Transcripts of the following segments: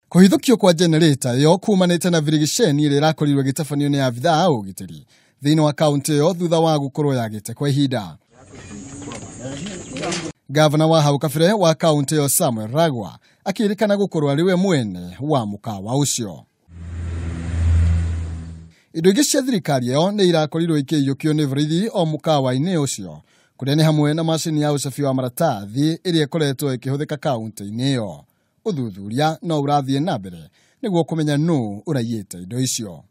Kũhithũkio kwa generator ĩyo kumanĩte na birigiceni ĩrĩa ĩrakorirwo ĩgĩtabanio nĩ abithaa a ũgitĩri thĩinĩ wa kaunti ĩyo thutha wa gũkorwo yagĩte kwa ihinda. Gavana wa hau kabere wa kaunti ĩyo Samuel Ragwa akĩrĩkana gũkorwo arĩ we mwene wa mũkawa ũcio. Indo ingĩ cia thirikari ĩyo nĩ irakorirwo ikĩiyũkio nĩ borithi o mũkawa-inĩ ũcio, kũrĩa nĩ hamwe na macini ya ũcabi wa maratathi ĩrĩa ĩkoretwo ĩkĩhũthĩka kaunti-inĩ ĩyo. Ũthuthuria no ũrathiĩ na mbere nĩguo kũmenya nũ ũraiyĩte indo icio.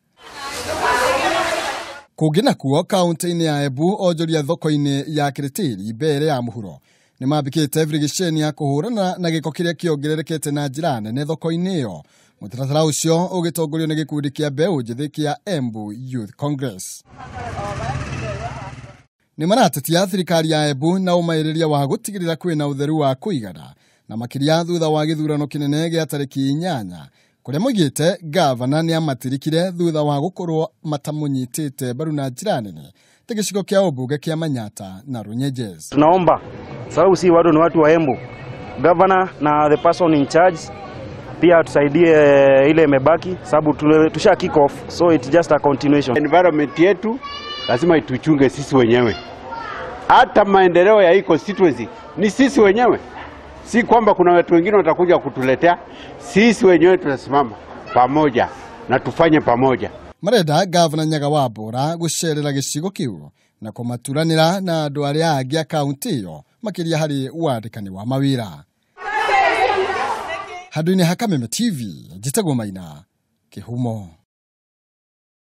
Kũngĩ nakuo kaunti-inĩ ya Embu onjoria thoko-inĩ ya Kĩrĩtĩri mbere ya mũhuro nĩ mambĩkĩte birigiceni ya kũhũrana na gĩko kĩrĩa kĩongererekete na njĩra nene thoko-inĩ ĩyo. Mũtaratara ũcio ũgĩtongorio nĩ gĩkundi kĩa mbeũ njĩthĩ kĩa Embu Youth Congress. Nĩ maratetia thirikari ya Embu na ũmaĩrĩria wa gũtigĩrĩra kwĩna ũtheru wa kũigana na makĩria thutha wa gĩthurano kĩnene gĩa tarĩki 8 kũrĩa moigĩte gavana nĩ amatirikire thutha wa gũkorwo matamũnyitĩte mbaru na njĩra nene ta gĩcigo kĩa ũmbunge kĩa Manyata na Runyenjes. Tunaomba sababu si watu ni watu wa Embu, governor na the person in charge pia tusaidie ile imebaki, sababu tusha kick off, so it's just a continuation. Environment yetu lazima ituchunge sisi wenyewe. Hata maendeleo ya hii constituency ni sisi wenyewe. Si kwamba kuna watu wengine watakuja kutuletea, sisi wenyewe tutasimama pamoja na tufanye pamoja. Marenda gavana Nyaga wa Mbura gũcerera gĩcigo kĩu na kũmaturanĩra na andũ arĩa angĩ a kaunti ĩyo makĩria harĩ wandĩkani wa mawĩra. Handũ-inĩ ha Kameme TV, njĩtagwo Maina Kĩhumo.